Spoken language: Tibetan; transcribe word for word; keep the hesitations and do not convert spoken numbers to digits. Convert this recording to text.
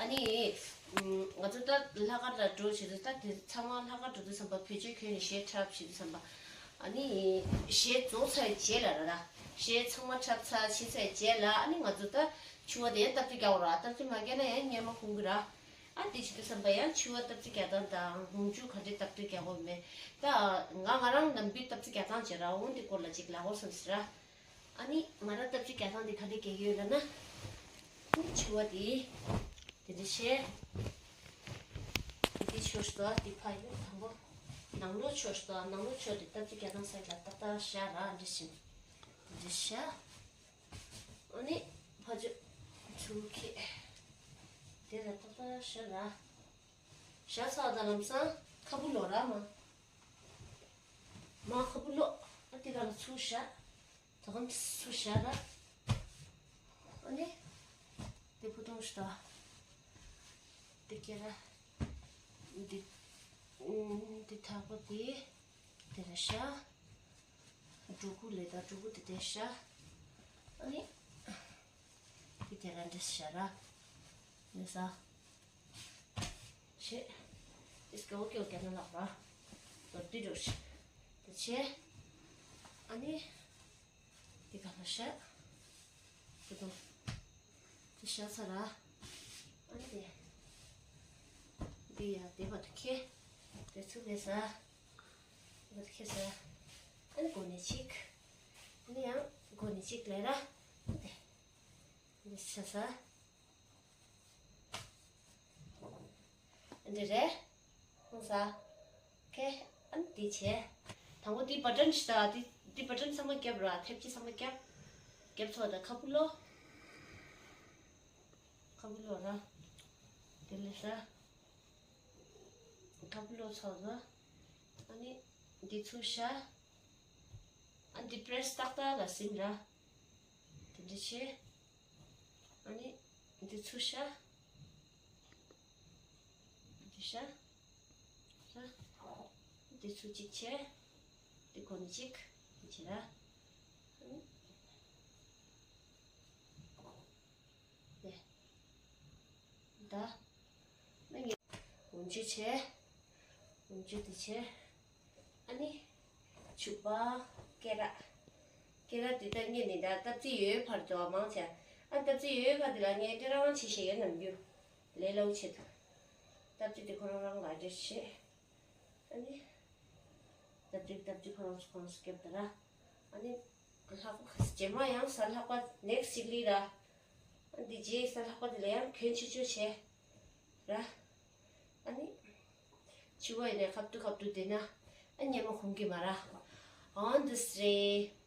ཨ་ནི། ང་ཚོ་ད་ལྷག་དཀར་ལ་འགྲོ་བྱེད་དུས་ད་དེ་ཚང་མ་ལྷག་དཀར་འགྲོ་དུས་ཙམ་པ་བེད་སྤྱོད་གྱོན་ནས་གཞས་འཁྲབ་བྱེད་དུས་ཙམ་པ། ཨ་ནི། གཞས་རྫོགས་ཚར་རྗེས་ལ་ར་ར། གཞས་ཚང་མ་འཁྲབ་ཚར་ཕྱིན་ཚར་རྗེས་ལ་ཨ་ནི་ང་ཚོ་ད་ཕྱུ་པ་དེ་ཡང་སྟབས་བདེ་རྒྱག་དགོས་ར། སྟབས་བདེ་མ་རྒྱག་ན་ཡང་གཉེར་མ་ཁུང་གི་ར། ཨ་དེ་བྱེད་དུས་ཙམ་པ་ཡང་ཕྱུ་པ་སྟབས་བདེ་རྒྱག་སྟངས་དང་ལོངས་སྤྱོད་ག་འདྲས་སྟབས་བདེ་རྒྱག་དགོས་མེད། ད་ང་ང་རང་ནམ་བུའི་སྟབས་བདེ་རྒྱག་སྟངས་བྱེད་ར། འོ་འདི་སྐོར་ལ་ཅིག་ལབ་དགོས་བསམ་ཟེར་ར། ཨ་ནི་ང་རང་སྟབས་བདེ་རྒྱག་སྟངས་འདི་ག་འདྲས་རྒྱག་གི་ཡོད་ལབ་ན། ཨ་ནི་ཕྱུ་པ་འདི། དེ་འདྲ་བྱས། འདི་ཕྱོགས་སུ་འདི་ཕ་ཡུལ་དང་པོ། ནང་ལོགས་ཕྱོགས་སུ་ནང་ལོགས་ཕྱོགས་དེ་སྟབས་བདེ་རྒྱག་སྟངས་སའི་ལ་ཏག་ཏག་བཞག་ར་འདྲ་བྱས། དེ་འདྲ་བཞག་ཨ་ནི་ཕ་ཆོས་ཚུར་ཁྱེར། དེ་ལ་ཏག་ཏག་བཞག་ར། བཞག་ཚར་ད་ལམ་སང་ཁ་སྤུ་ལོག་ར་མ། མ་ཁ་སྤུ་ལོག་ཨ་དེ་ག་ལ་ཚུར་བཞག་ད་གམ་སུ་ཤ་ར། ཨ་ནི། དེ་ཕུ་ཐུང་ཤ་ད། དེ་ཀེ་ར། འདི། འདི་ཐག་པ་དེ། དེ་ར་ཤ། འབྲུ་གུ་ལེ་ད་འབྲུ་གུ་དེ་དེ་ཤ། ཨ་ནི། དེ་དེ་ར་འདྲེ་ཤ་ར། ནི་ས། ཤེ། ཨིས་ཀ་ཨོ་ཀེ་ཨོ་ཀེ་ན་ལག་ར། དོ་དི་རུ་ཤ། དེ་ཆེ། ཨ་ནི། དེ་ག་ལ་ཤ། དེ་དང་། དེ་ཤ་ཚ་ར། ཨ་ནི་དེ། དེ་ཡ་དེ་བ་དུ་ཁེ། དེ་ཚུ་དེ་ས། དེ་བ་དུ་ཁེ་ས། ཨ་ནི་གོ་ནི་ཅིག་ཨ་ནི་ཡང་གོ་ནི་ཅིག་ལེ་ར། དེ། དེ་ཤ་ས། འདི་རེད། ཧང་ས། ཁེ། ཨན་འདི་བྱས། དང་པོ་འདི་བ་ཊན་ཞིག་དང་འདི་འདི་བ་ཊན་ཚང་མ་བརྒྱབ་ར། ཐེབས་ཀྱི་ཚང་མ་བརྒྱབ། བརྒྱབ་ཚོགས་དང་ཁ་བུ་ལོ། ཁ་བུ་ལོ་ར། དེ་ལས་ས། ཁ་བུ་ལོ་ཚོགས་དང་། ཨ་ནི་འདི་ཚུར་ཤ། ཨ་འདི་པྲེས་ཏག་ཏག་ལ་ཟིན་ར། དེ་འདྲ་བྱས། ཨ་ནི་འདི་ཚུར་ཤ། འདི་ཤ། ཤ། འདི་ཚུར་གཅིག་བྱས། འདི་གོ་ནི་གཅིག་འདི་བྱས་ར། ཨ་ནི། དེ། ད། ནི་ངས། འོན་ཅི་བྱས། འོན་ཅི་འདི་བྱས། ཨ་ནི། བྱུག་པ། ཀེ་ར། ཀེ་ར་དེ་ལྟར་ངས་ནི་ད་སྟབས་བདེ་ཡོད་བར་དུ་མང་ཆེ། ཨ་སྟབས་བདེ་ཡོད་བར་དུ་ལ་ངས་དེ་རང་བྱེད་ཤེས་ཡོད་ནམ་རྒྱུ། ལས་སླ་བོ་ཆེད་དུ། སྟབས་བདེ་དེ་ཁོ་རང་རང་ལ་འདྲེ་ཤེས། ཨ་ནི། སྟབས་བདེ་སྟབས་བདེ་ཁོ་རང་ཚོ་ཁོ་རང་ཚོ་སྐྱབས་དང་ར། ཨ་ནི། ལྷག་པ་རྗེས་མ་ཡང་ས་ལྷག་པ་ནེག་སི་ལི་ར། ཨ་འདི་རྗེས་ས་ལྷག་པ་དེ་ལ་ཡང་གྱོན་ཆུ་ཆུ་བྱས། ར། ཨ་ནི། ཕྱུ་པ་ཡིན་ནའི་ཁབ་ཏུ་ཁབ་ཏུ་བསྡད་ན། ཨ་ཉལ་མ་ཁོམ་གི་མ་ར། འོ་འདི་སི་རེད།